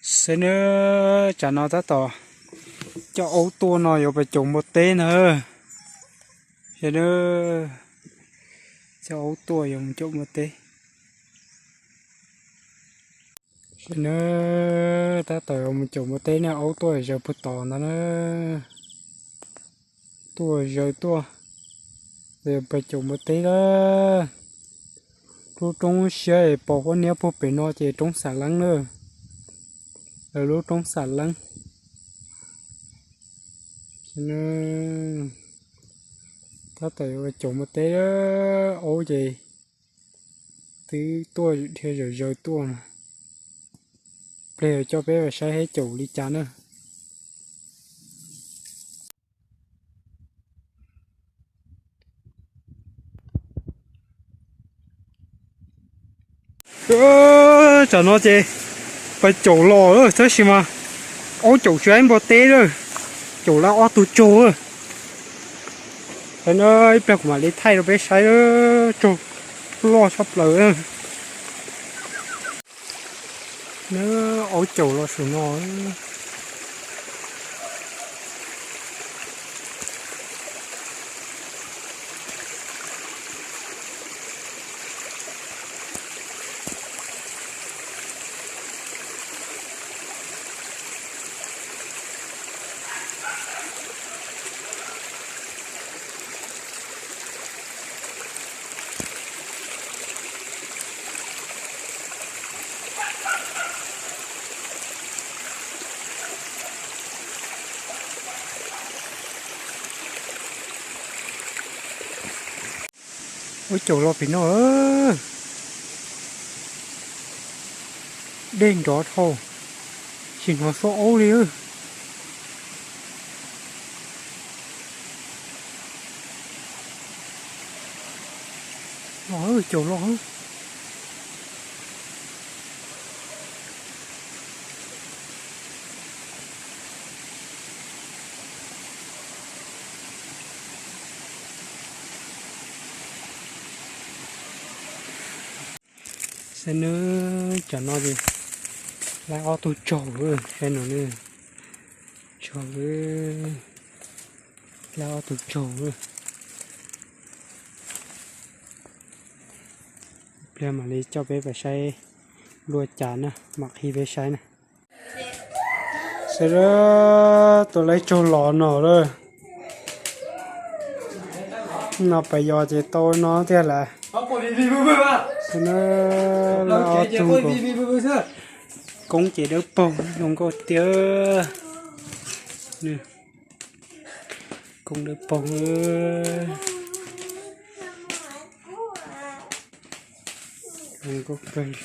Saib nawb, tsam no tab tom coj aub tuaj no yuav pais caum npua teb na. Saib nawb, coj aub tuaj yuav mus caum npua teb. Saib nawb, tab tom yuav mus caum npua teb na, aub tuaj zaws puag tod ntag na. Tuaj zaws tuaj, pais caum npua teb lawm. Lub roob siab es pos huab niab puag pem no ces roob Xam Leeb na. Lawv lub roob Xam Leeb. Tab tom caum npua teb, aub ces twb tuaj dhia zaws zaws tuaj no. Pliag coj peb saib saib caum li cas na. Tsam no ces pais caum los lawm tab sis mas aub caum tsis tau npua teb lawm, caum lawm ob tug tsaug. Saib na, ib pliag kuv mam li thaij rau peb saib, tsaug loj tshaj plaws. Neb aub caum los saum no. Ua caum los pem no, dej nrov dhau, tsis hnov suab aub li. Los caum los. Saib nawb, tsam no ces lawv ob tug tsaug, saib no, tsaug, lawv ob tug tsaug. Pliag mam li coj peb pais saib luaj cas na, mam qhib peb saib na. Saib, tua lawv tsaug los no lawm. No pais yos ces tau no tiag lawm. Saib na, lawv ob tug koob ces dawb paug zoo nkauj tiag. Koob dawb paug, zoo nkauj kawg.